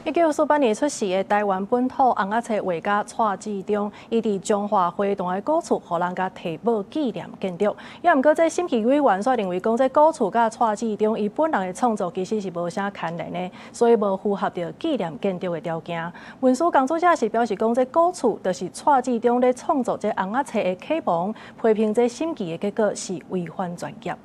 1948年出世的台灣本土尪仔冊畫家蔡志忠，伊佇彰化花壇的古厝，予人共提報紀念建築。也毋過，這審議委員煞認為講，這古厝佮蔡志忠伊本人的創作其實是無啥牽連的，所以無符合著紀念建築的條件。文史工作者是表示講，這古厝就是蔡志忠咧創作這尪仔冊的啟蒙，批評這審議的結果是違反專業。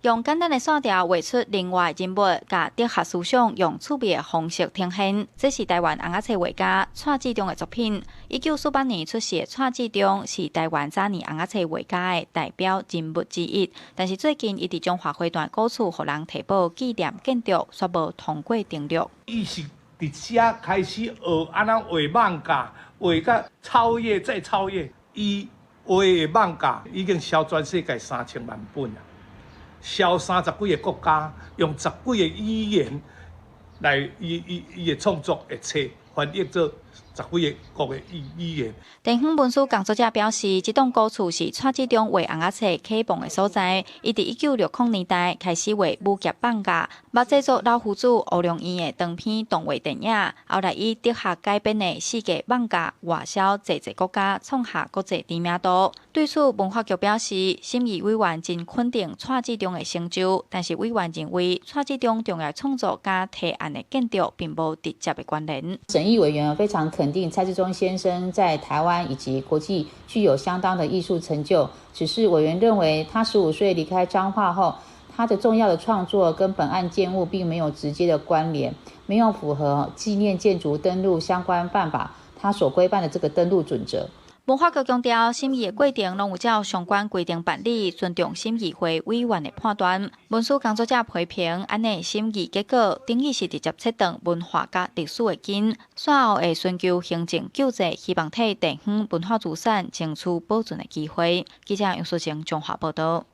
用簡單的線條畫出另外人物，共哲學思想用趣味的方式呈現。這是台灣尪仔冊畫家蔡志忠的作品。1948年出世的蔡志忠是台灣早年尪仔冊畫家的代表人物之一。但是最近，伊佇彰化花壇古厝，予人提報紀念建築，煞無通過登錄。伊是佇遮開始學按怎畫艋舺，畫甲超越再超越。伊畫的艋舺已經銷全世界3000萬本啊！銷30幾个國家，用十幾个語言來伊的創作的冊翻譯做十幾个國的語言。地方文史工作者表示，這棟古厝是蔡志忠畫尪仔冊啟蒙的所在。伊佇1960年代開始畫武俠艋舺，捌製作老夫子烏龍院的長篇動畫電影。後來以哲學改編的世界艋舺外銷濟濟國家，創下國際知名度。對此，文化局表示，審議委員真肯定蔡志忠的成就，但是委員認為蔡志忠重要創作佮提案的建築並無直接的關聯。審議委員非常肯定蔡志忠先生在台灣以及國際具有相當的藝術成就，只是委員認為他15歲離開彰化後，他的重要的創作跟本案建物並沒有直接的關聯，沒有符合紀念建築登錄相關辦法，他所規範的這個登錄準則。文化局強調，審議的過程攏有照相關規定辦理，尊重審議會委員的判斷。文史工作者批評，按呢審議結果等於是直接切斷文化佮歷史的根。煞後會尋求行政救濟，希望替地方文化資產爭取保存的機會。記者楊淑晴彰化報道。